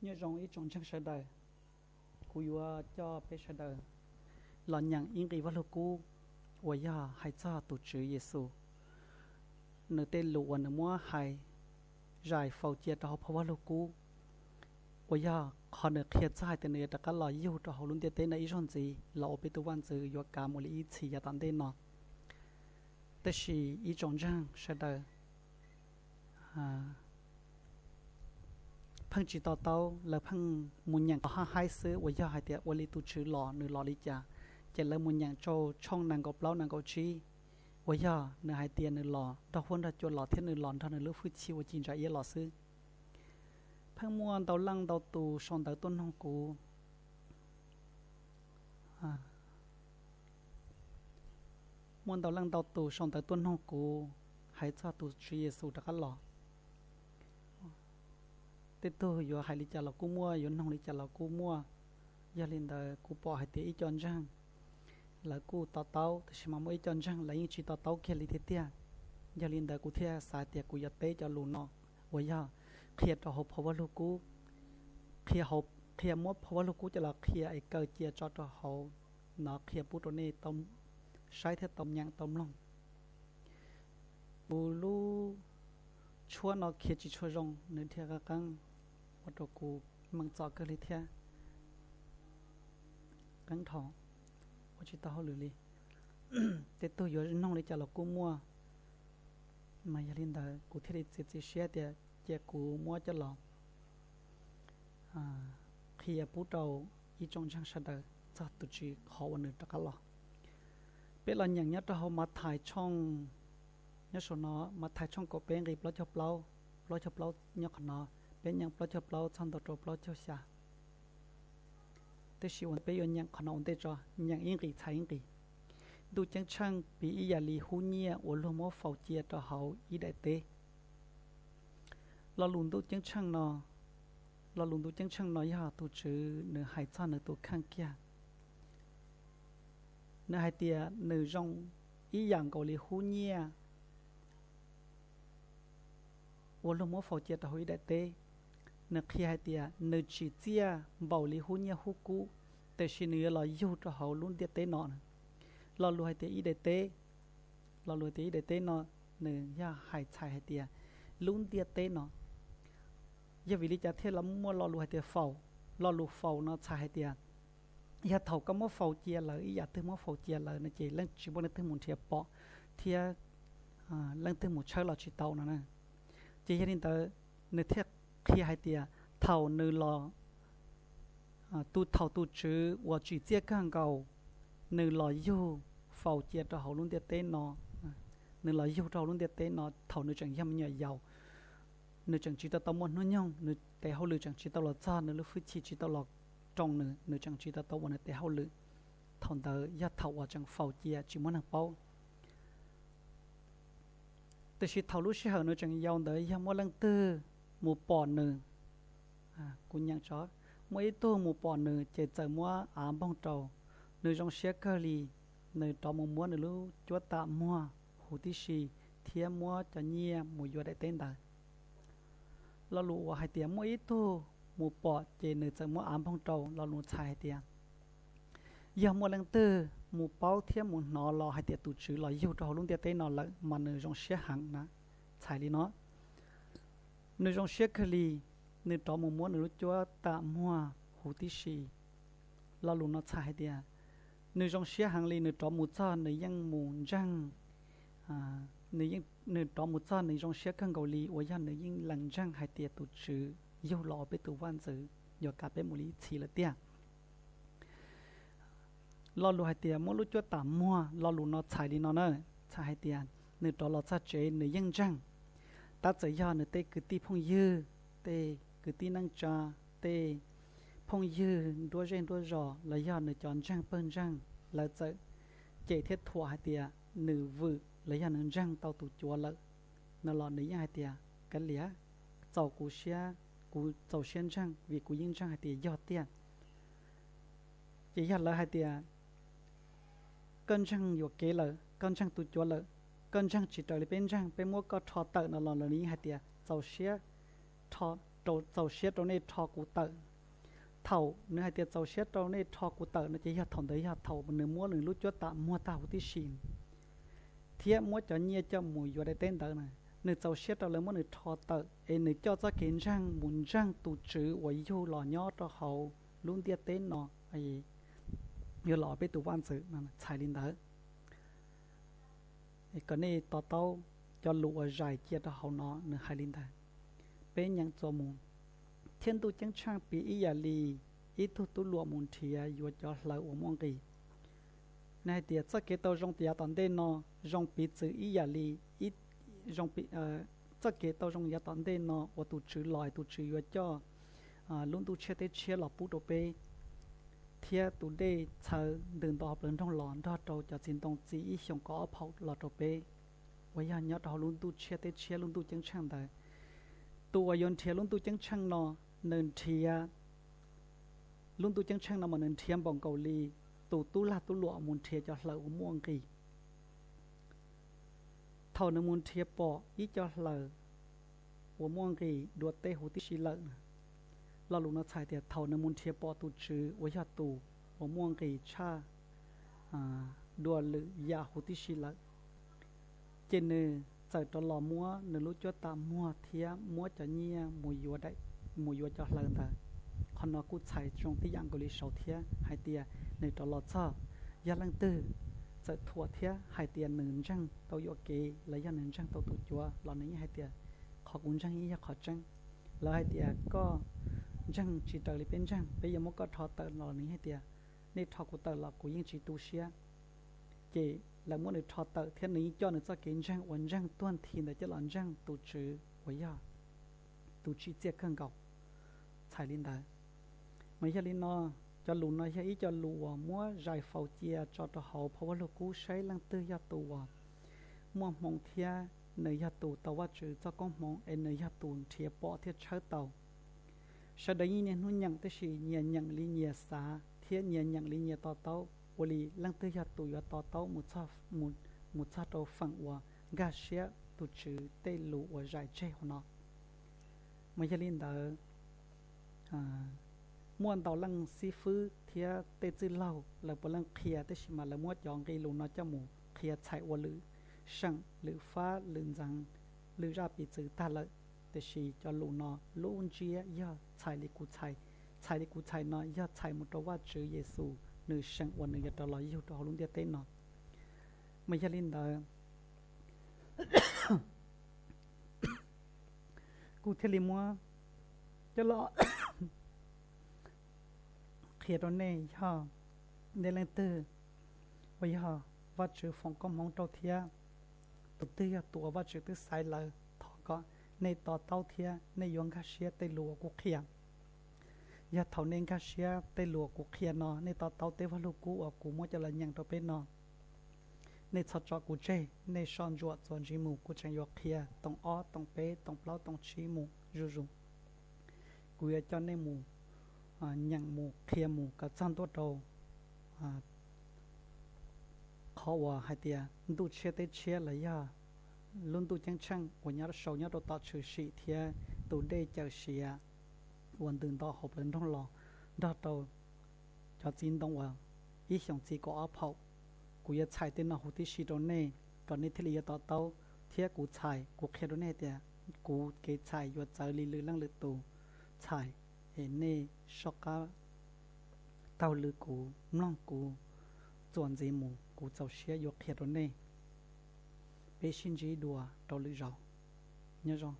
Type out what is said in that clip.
Nyob zoo ib tsoom ntseeg sawv daws, kuv yuav coj peb sawv daws los nyeem ib nqi Vaj Lug Kub uas yog hais txog tus Tswv Yexus nws tej lus uas nws muab hais zais faus cia rau hauv phau Vaj Lug Kub, uas yog qhov nws qhia txog hais tias nws yuav rov qab los yug rau hauv lub ntiaj teb no ib zaug ntxiv los ua peb tus vaj ntxwv yuav kav mus li ib txhis yav tom ntej no. Tab sis ib tsoom ntseeg sawv daws pheej tsis to taub, lawv pheej mus nyeem qhov haj haib xwb uas yog hais tias ua li tus Tswv los nws los li cas, ces lawv mus nyeem rau tshooj nees nkaum plaub nees nkaum tsib uas yog nws hais tias nws los nrog huab nrog cua los thiab nws los nrog nws lub hwj chim uas ci ntsa iab los xwb. Pheej muaj ntau leej ntau tus sau ntawv tuaj noog kuv muaj ntau leej ntau tus sau ntawv tuaj noog kuv hais txog tus Tswv Yexus rov qab los. Tej tug yuav hais li cas los kuj muaj, yuav noog li cas los kuj muaj. Yog li ntawd kuv pom hais tias ib co ntseeg lawv kuj to taub, tab sis mas muaj ib co ntseeg lawv yeej tsis to taub kiag li tiag tiag. Yog li ntawd kuv thiaj xav tias kuv yuav teb cov lus no uas yog qhia rau hauv phau Vaj Lug Kub, qhia muab phau Vaj Lug Kub coj los qhia es kaw cia tso rau hauv no qhia pub rau nej tau saib thiab tau nyeem tau mloog. Kuv lub tshuab no khiav tsis tshua zoo, nws dhia qeeb qeeb, ua rau kuv meej txom kawg li thiab. Qeeb dhau, ua tsis tau hauj lwm li. Tej tug yuav noog li cas los kuj muaj, mas yog li ntawd kuv thiaj li txiav txim siab tias cia kuv muab coj los qhia pub rau ib tsoom ntseeg sawv daws txog tus Tswv qhov uas nws rov qab los. Peb los nyeem nyob rau hauv Mathais tshooj, nyob saum no, Mathais tshooj kaum peb nqi plaub caug plaub, plaub caug plaub nyob qhov no, peb nyeem plaub caug plaub txog ntua rau plaub caug xya. Tab sis uas peb yuav nyeem qhov no ua ntej tso, nyeem ib nqis txhais ib nqis. Ntuj Ceeb Tsheej piv ib yam li hub nyiaj uas luag muab faus cia rau hauv ib daim teb. Lo lus Ntuj Ceeb Tsheej no, lo lus Ntuj Ceeb Tsheej no yog tus Tswv nws hais txog nws tus kheej kiag. Nws hais tias nws zoo ib yam nkaus li hub nyiaj uas luag muab faus cia rau hauv ib daim teb. Nws qhia hais tias nws tsim txiaj npaum li hub nyiaj hub kub, tiam sis nws yuav los yug rau hauv lub ntiaj teb no. Lo lus hais tias ib daim teb, lo lus tias ib daim teb no, nws yog hais txhais hais tias lub ntiaj teb no. Yog vim li cas thiaj muaj lo lus hais tias faus? Lo lus faus no txhais hais tias yog thaum koj muab faus cia lawm, ib yam twg muab faus cia lawm no ces leej tsis muaj leej twg mus nrhiav pom thiab leej twg mus tshawb los tsis tau no na. Ces yog li ntawd, nws thiaj qhia hais tias thaum nws los, tus, thaum tus Tswv uas tsim txiaj kawg nkaus, nws los yug faus cia rau hauv lub ntiaj teb no, nws los yug rau hauv lub ntiaj teb no thaum nws tseem yog me nyuam yaus, nws tseem tsis tau tau muaj hnub nyoog, nws tes hauj lwm tseem tsis tau los txog, nws lub hwj chim tsis tau los roos nws, nws tseem tsis tau tau ua nws tes hauj lwm. Thaum ntawd yog thaum uas tseem faus cia tsis muaj neeg paub. Tiam sis thaum lub sij hawm nws tseem yau ntawd yog muaj leej twg mus pom nws, kuv nyeem tso, muaj ib tug mus pom nws ces txawm muab av npoog rau. Nws zoo siab kawg li, nws rov mus muab nws lub cuab tam muag huv tib si thiab muab cov nyiaj mus yuav daim teb ntawd. Lo lus uas hais tias muaj ib tug mus pom ces nws txawm muab av npoog rau, lo lus txhais hais tias yog muaj leej twg mus paub thiab mus hnov los hais tias tus Tswv los yug rau hauv lub ntiaj teb no lawm mas nws zoo siab heev na, txhais li no. Nws zoo siab kawg li, nws rov mus muab nws lub cuab tam muag huv tib si. Lo lus no txhais hais tias nws zoo siab heev li, nws rov mus txog nws yeej mus ntseeg, nws rov mus txog nws zoo siab kawg nkaus li uas yog nws yeej lees ntseeg hais tias tus Tswv yug los ua peb tus vaj ntxwv yuav kav peb mus li ib txhis lawm tiag. Lo lus hais tias muab lub cuab tam muag, lo lus no txhais li no na, txhais hais tias nws rov los txog tsev nws yeej ntseeg. Tab txawm yog nws tej kwv tij phooj ywg, tej kwv tij neej tsa, tej phooj ywg nruab zej nruab zos los yog nws cov ntseeg pawg ntseeg, lawv txawm cem thiab thuam hais tias nws vwm los yog nws ntseeg tau tus cuav lawm no los nws yeej hais tias kav liam, txaus kuv siab, kuv txaus siab ntseeg vim kuv yeej ntseeg hais tias yog tiag. Ces yog lawv hais tias koj ntseeg yuam kev lawm, koj ntseeg tus cuav lawm, koj ntseeg tsis raws li peb ntseeg, peb muab koj rho tawm no los lawv yeej hais tias txaus siab, rho, txaus siab rau nej rho kuv tawm. Thaum nws hais tias txaus siab rau nej rho kuv tawm no ces yog thaum ntawd yog thaum nws muab nws lub cuab tam muag tag huv tib si, thiab muab cov nyiaj coj mus yuav daim teb ntawd na. Nws txaus siab rau lawv muab nws rho tawm es nws coj txoj kev ntseeg mus ntseeg tus Tswv uas yug los nyob rau hauv lub ntiaj teb no, yog los peb tus vaj ntxwv no txhais li ntawd. Kom nej to taub cov lus uas zais cia rau hauv no nws hais li ntawd. Peb nyeem txuas mus. Thiab ntuj ceeb tsheej piv ib yam li ib tug tub luam mus nrhiav yuav cov hlaws uas muaj nqis. Nws hais tias txoj kev tau zoo yav tom ntej no zoo piv txwv ib yam li, txoj kev tau zoo yav tom ntej no uas tus Tswv los, tus Tswv yuav coj lub ntuj tshiab teb tshiab los pub rau peb, thiab tus dej txhawv ntws nto hauv plawv nroog los nrog rau cov txiv ntoo txi ib xyoos kaum ob phaum los rau peb, uas yog nyob rau hauv lub ntuj tshiab teb tshiab lub ntuj ceeb tsheej ntawd. Tus uas yuav nrhiav lub ntuj ceeb tsheej no, nws nrhiav lub ntuj ceeb tsheej no mas nws nrhiav npaum nkaus li tus tub lag tub luam mus nrhiav cov hlaws uas muaj nqis. Thaum nws mus nrhiav pom ib co hlaws uas muaj nqis dua tej huv tib si lawm na, lo lus no txhais tias thaum nws mus nrhiav pom tus Tswv uas yog tus uas muaj nqis tshaj dua lwm yam huv tib si lawm, ces nws txawm rov los muab nws lub cuab tam muag thiab muab cov nyiaj mus yuav cov hlaws ntawd. Qhov no kuj txhais zoo tib yam nkaus li saud thiab hais tias nws rov los txog, yog leej twg txawm thuam thiab hais tias nws ntseeg tau yuam kev los yog nws ntseeg tau tus cuav los nws yeej hais tias qhov kuv ntseeg yeej yog qhov tseeb. Lawv hais tias koj ntseeg tsis raws li peb ntseeg, peb yuav muab koj rho tawm los nws yeej hais tias nej rho kuv tawm los kuv yeej tsis tu siab. Ces lawv muab nws rho tawm thiab nws yeej coj nws txoj kev ntseeg uas ntseeg tuag nthi ntawd coj los ntseeg tus Tswv uas yog tus tsim txiaj kawg nkaus. Txhais li ntawd. Mas yog li no, cov lus no yog ib co lus uas muab zais faus cia tso rau hauv phau Vaj Lug Kub saib leej twg yog tus uas muaj hmoov thiab nws yog tus tau Vajtswv txoj koob hmoov es nws yog tus nrhiav pom thiab tshawb tau. Sawv daws yeej niaj hnub nyeem tab sis nyias nyeem li nyias xav thiab nyias nyeem li nyias to taub, ua li leej twg yog tus yuav to taub mus txog rau feem uas nkag siab tus Tswv tej lus uas zais tseg hauv no. Mas yog li ntawd, muaj ntau leej xib fwb thiab tej txwj laug lawv puav leej qhia, tab sis mas lawv muab cov nqe lus no coj mus qhia txhais ua lwm seem, lwm fab, lwm ntxeev, lwm zaj piv txwv tag lawm. Tiam sis cov lus no lub ntsiab yog txhais li kuv txhais, txhais li kuv txhais no yog txhais mus rau Vajtswv Yexus nws seem uas nws yuav rov los yug rau hauv lub ntiaj teb no. Mas yog li ntawd, kuv thiaj li muab coj los qhia rau nej, yog nej leej twg uas yog Vajtswv foom koob hmoov rau thiab tus twg yog tus uas Vajtswv twb xaiv lawm, thov kom nej to taub thiab nej yuav nkag siab tej lus uas kuv qhia. Yog thaum nej nkag siab tej lus uas kuv qhia no, nej to taub tej Vaj Lug Kub uas kuv muab coj los nyeem rau peb no, nej txhob tso kuv tseg, nej soj ntsuam txuas ntxiv mus, kuv tseem yuav qhia toom ob, toom peb, toom plaub, toom tsib mus zuj zus. Kuv yuav coj nej mus nyeem mus qhia mus kom txog ntua rau qhov uas hais tias ntuj tshiab teb tshiab los yog lub ntuj ceeb tsheej uas nyob sau nyob rau tom tshwm sim thiab tus dej cawm siav uas ntws nto hauv plawv nroog los nrog rau cov txiv ntoo uas ib xyoos txi kaum ob phaum. Kuv yuav txhais tej no huv tib si rau nej kom nej thiaj li yuav to taub, thiab kuv txhais kuv qhia rau nej tias kuv kev txhais yuav txawv li lwm leej lwm tus txhais, es nej soj qab taug lw kuv, mloog kuv txuas ntxiv mus, kuv txaus siab yuav qhia rau nej. Peb sib ntsib dua rau lwm zaus. Nyob zoo.